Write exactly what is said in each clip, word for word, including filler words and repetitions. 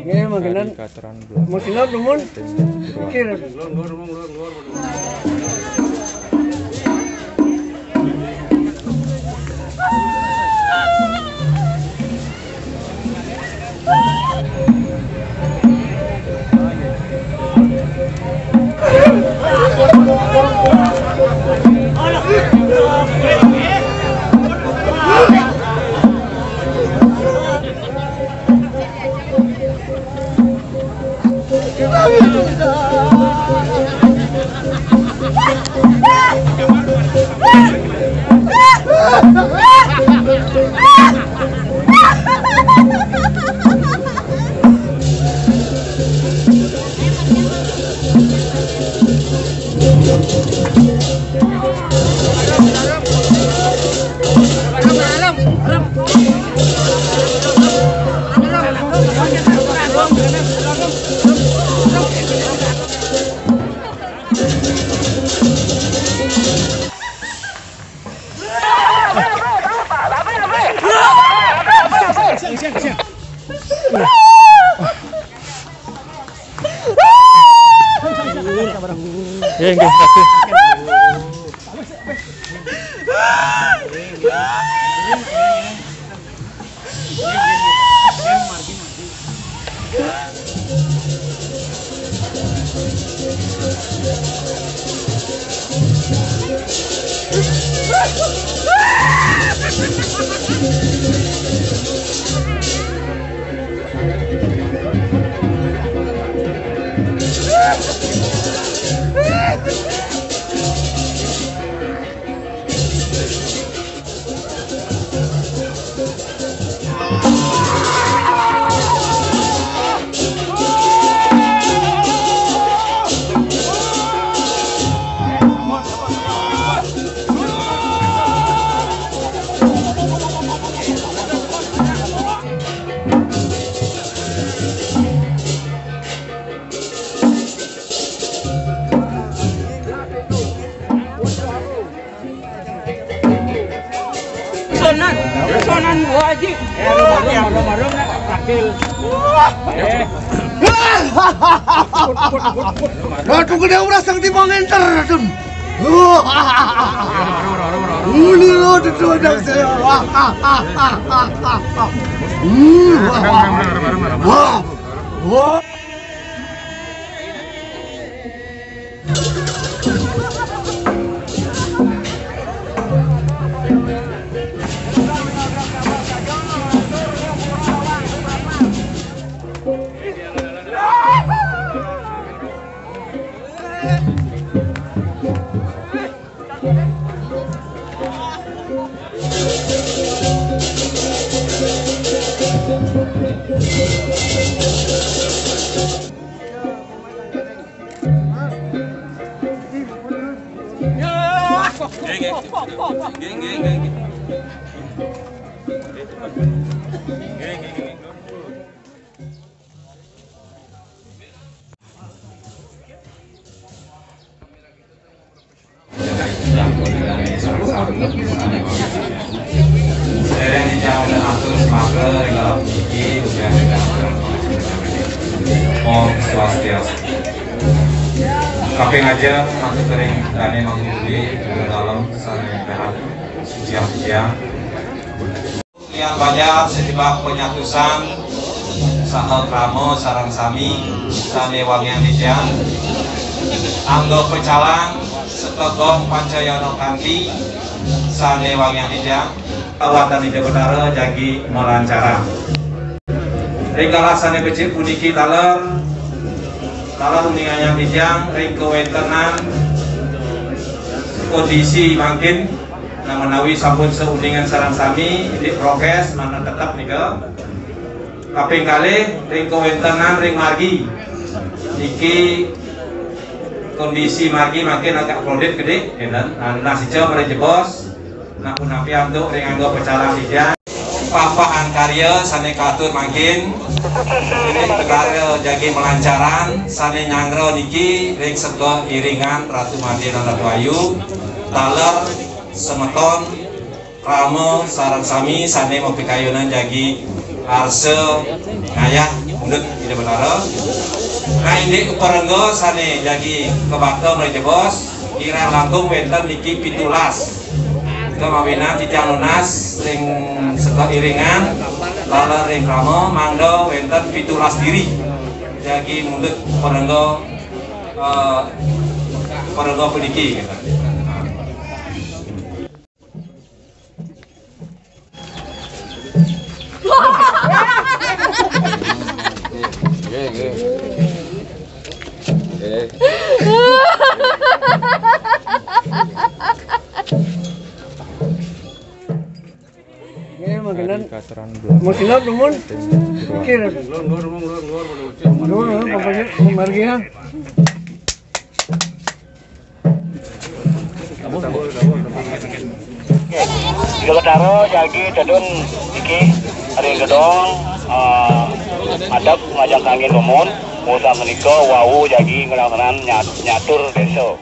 Ini makanan. Maksudnya belum. Kira. Ya, nggih, kasih. Sonan, sonan wajib. Ratu Gede Uras yang timbang enter, Dun. Uli lo, Dun, Dun, Dun, saya. Hmm, wah, wah, wah. Wah. Sedereng dijang dan atur semaga ring dalem niki, ugi Om Swastiastu. Kaping ajeng, matur ring dane mangudi, ring dalem sane dahat, siang-siang. Lian bajang sejebak panyatusan saha krama sareng sami sane wangiang titiang, angga pecalang seka gong pancayana kanti sane wangiang titiang, kawatan Ida Betara jagi malancarang. Ring galah sane becik puniki taler, taler uningayang titiang ring kawentenan kondisi mangkin. Nah, menawi sampun sauningan sareng sami, indik prokes manten tetep nika. Kaping kalih, ring kawentenan ring margi. Niki kondisi margi mangkin agak krodit gedhe, enten. Nah, nah, sija mara jebos. Nah, punapi antuk ring angga pecalang titiang. Papahan karya sane katur mangkin, indik Betara jagi malancaran, sane nyanggra niki ring sega iringan Ratu Made lan Ratu Ayu. Taler Semeton krama sareng sami sane mapikayunan jagi arsa ngayah mundut Ida Betara. Nah, indik parengga sane jagi kabakta mrejebos, kirang langkung wenten niki pitulas. Kemawinan titiang nunas ring seka iringan, taler ring krama, mangda wenten pitulas diri jagi mundut parengga, eh, parengga puniki, gitu. Nggih, nggih. Nggih. Nggih, mangkenan. Kaseran belakang. Mangkenan dumun. Kir. Dumun, dumun, pamargihan. Ida Betara jagi tedun niki ring gedong, eh, madep ngajeng kangin dumun, usan menika wau jagi ngelaksanan nya-, nyatur desa.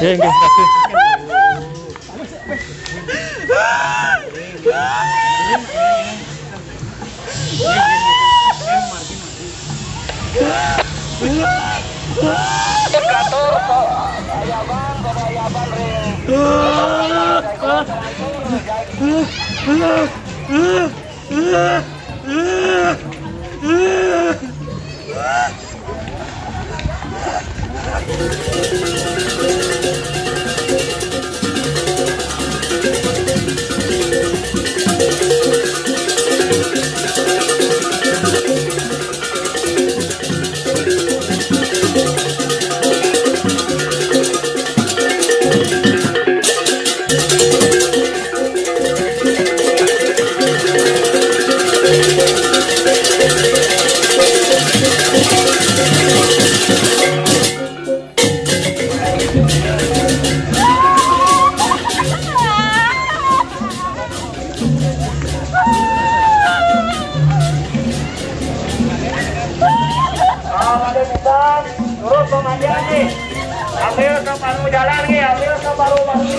Nggih, nggih, kasih. Kalau ada bisa, turut pemandian nih. Ambil ke paru jalan nih, ambil ke paru mandi.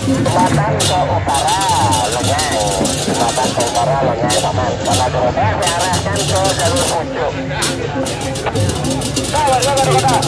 Jembatan ke utara, lengang. Jembatan ke utara, lengang, paman. Karena gerobak diarahkan ke jalur puncak. Salah, salah, salah.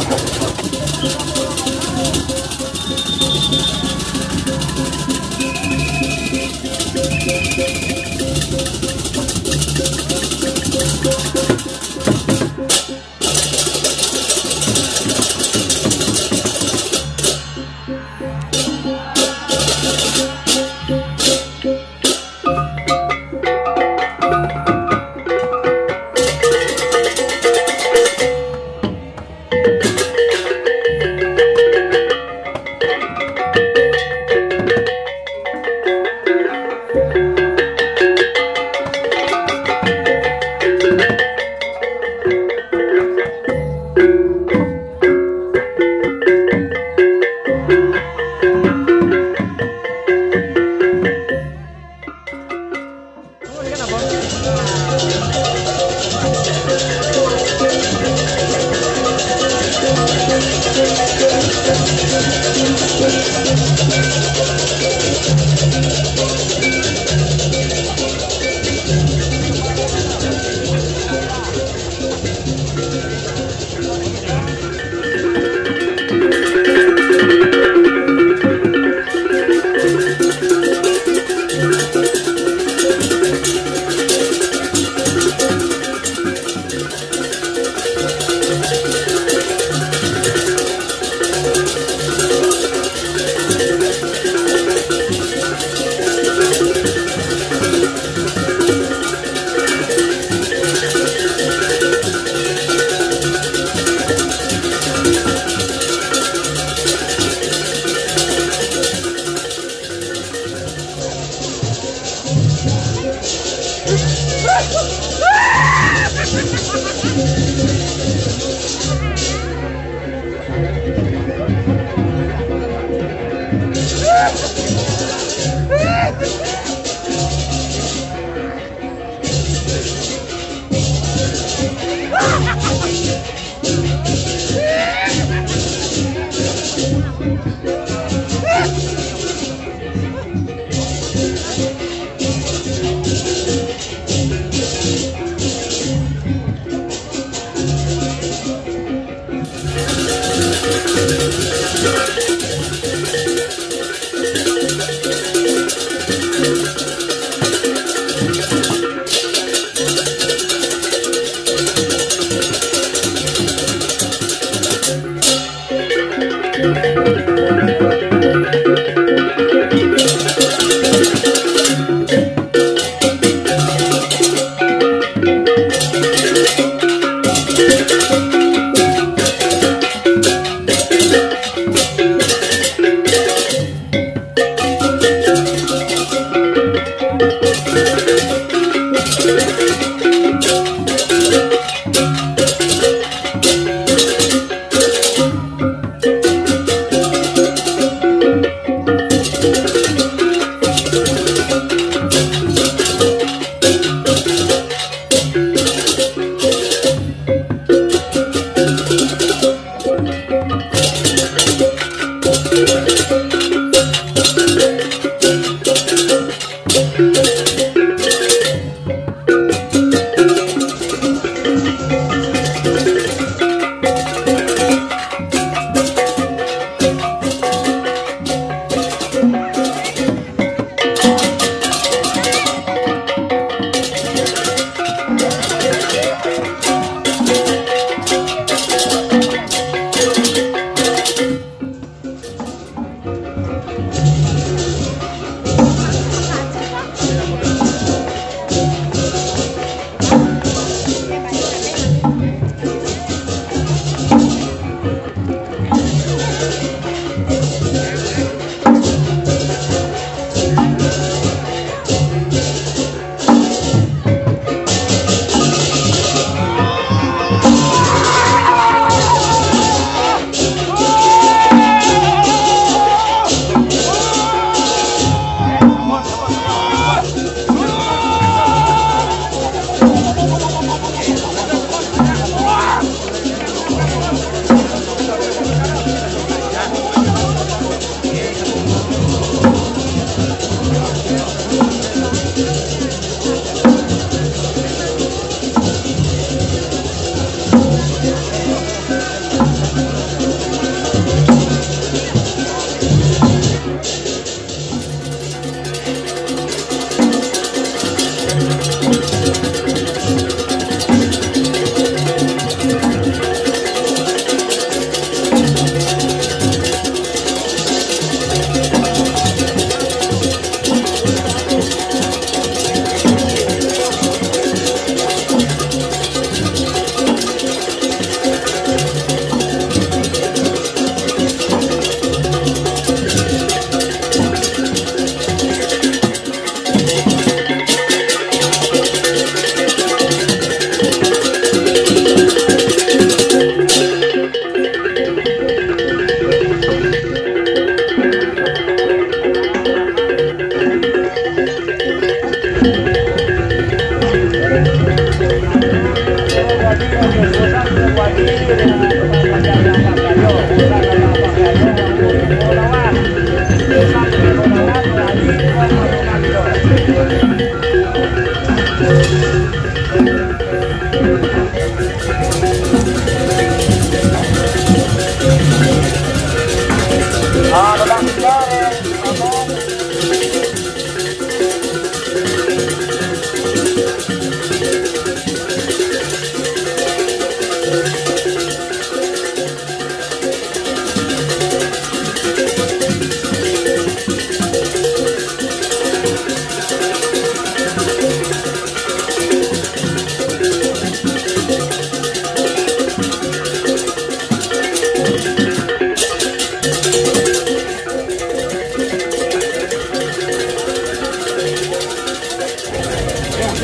Ah, no, no, no, no.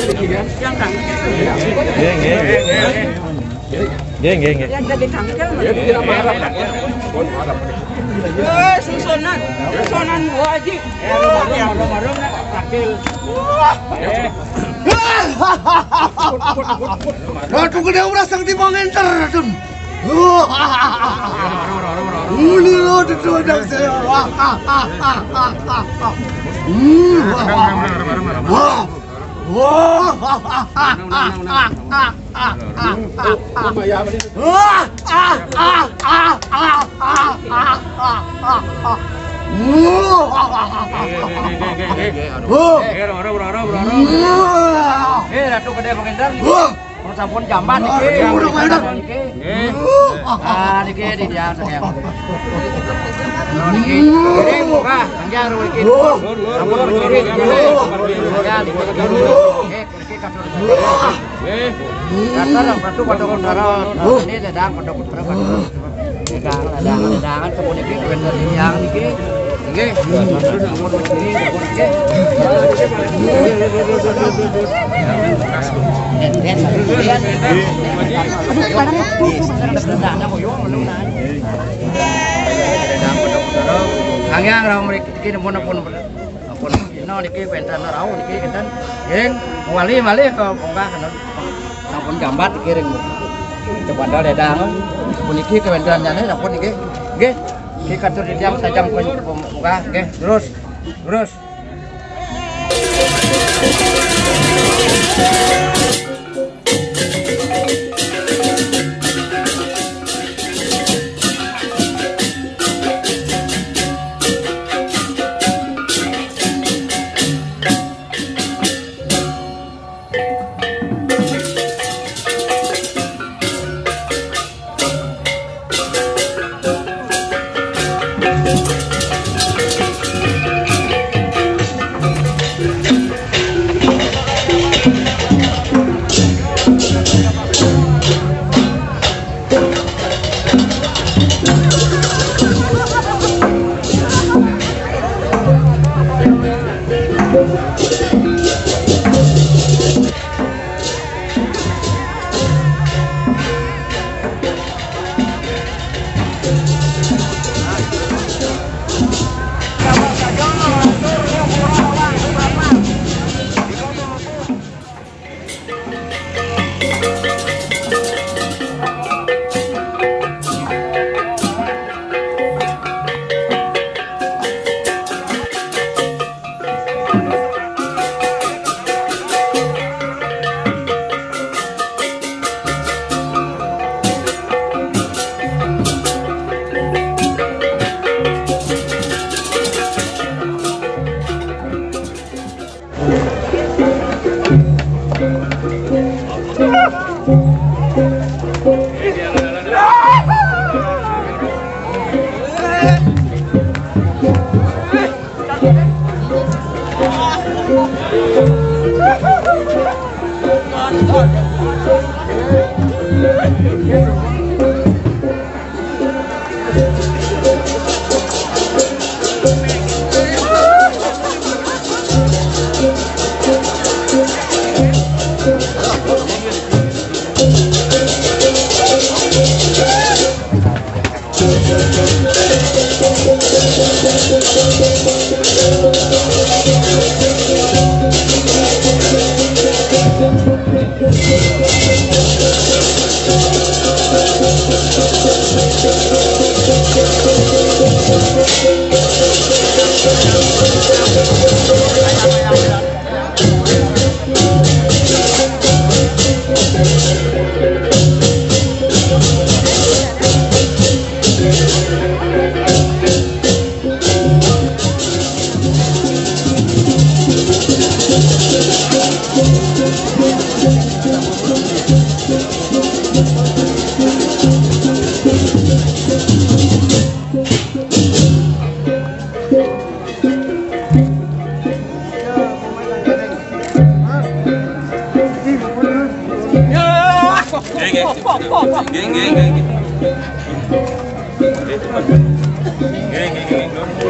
Yang kan? Nggih, nggih, nggih. Nggih, nggih, nggih. Yang jadi tangkel. Eh, susunan. Susunan Bu Haji. Wah, ya. Ratu Gedé ora sing tiba ngenter, Dun. Uli lo dedodang saya. Hmm, wah, wah. Wah. Wah. Wah. Wah. Wah. Eh, Ratu Gedé Mengindar. Wah. Mun sampun jambat niki. Aduh, aduh, aduh. Niki. Nggih. Ah, niki di dia saya. Niki. Niki muka, panjang niki. Sampun niki. Ya, niki. Nggih, niki katur. Nggih. Katur, Ratu Paduka Utara. Ini sedang Paduka Utara, katur. Dagangan, dagangan, dagangan, sapuniki kuwi tiyang niki. Nggih. Sampun niki, sampun niki. Aduh, sekarang ya. Angin ra mriki niki, nempun, nempun. Ampun, dina niki wénten rauh niki kinten. Nggih, wali malih ke munggah kena. Sampun jambat niki ring. Coba dal dedang. Puniki kewéntenanné sampun niki. Nggih. Niki katur titiang sajam munggah nggih. Terus. Terus. Nggih, nggih. Nggih, nggih, nggih, nggih. Nggih, cepet. Nggih, nggih, nggih, nggih.